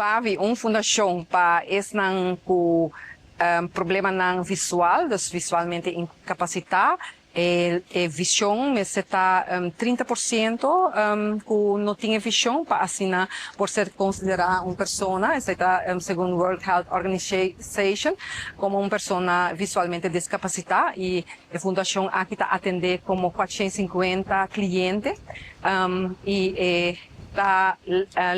FAVI, un fundashon pa esnan ku problemanan visual, dus visualmente inkapasitá. E vishon mester ta 30% ku no tin e vishon pa asina por ser konsiderá un persona, esei ta segun World Health Organization, komo un persona visualmente diskapasitá i e fundashon aki ta atendé komo 450 kliente i e ta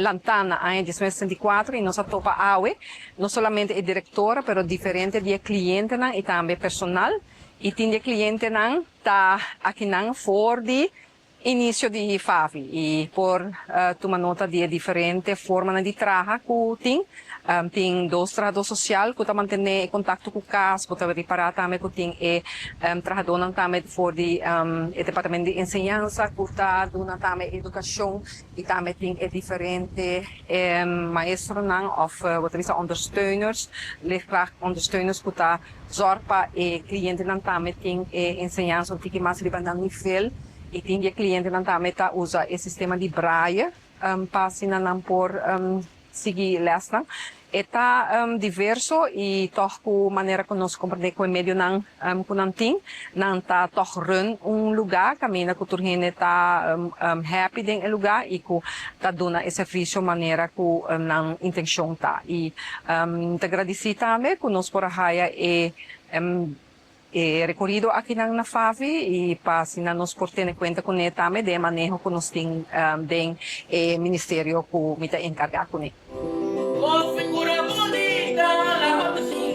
lantá na aña 1964 i nos a topa awe no solamente e direktora pero diferente di e klientenan i tambe personal. I tin di e klientenan ta akinan for di inisio di FAVI i por tuma nota di e diferente formanan di traha ku tin. Tin dos trahadó sosial ku ta mantené e kontakto ku kas, bo ta ripará tambe ku tin e trahadónan tambe for di e departamento di enseñansa ku ta duna tambe edukashon i tambe tin e diferente maestronan òf bo ta bisa ondersteuners, leerkracht ondersteuners ku ta Zòrg pa e klientenan tambe tin e enseñansa un tiki mas riba nan nivel i tin di e klientenan tambe ta usa e sistema di braille pa asina nan por sigui lèsnan. E ta diverso i tòg ku manera ku nos komprendé ku e medionan ku nan tin, nan ta tòg run un lugá kaminda ku tur hende ta happy den e lugá i ku ta duna e servisio manera ku nan intenshon ta. I ta gradisí tambe ku nos por a haya e e rekorido akinan na FAVI i pa asina nos por tene kuenta kuné tambe den e maneho ku nos tin den e ministerio ku mi ta enkargá kuné. Bo figura bunita la bo ta sun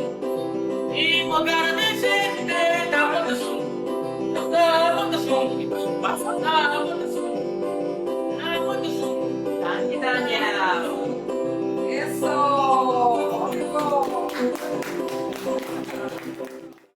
i bo cara decente ta bo ta sun ta bo ta sun i bo ta bo ta.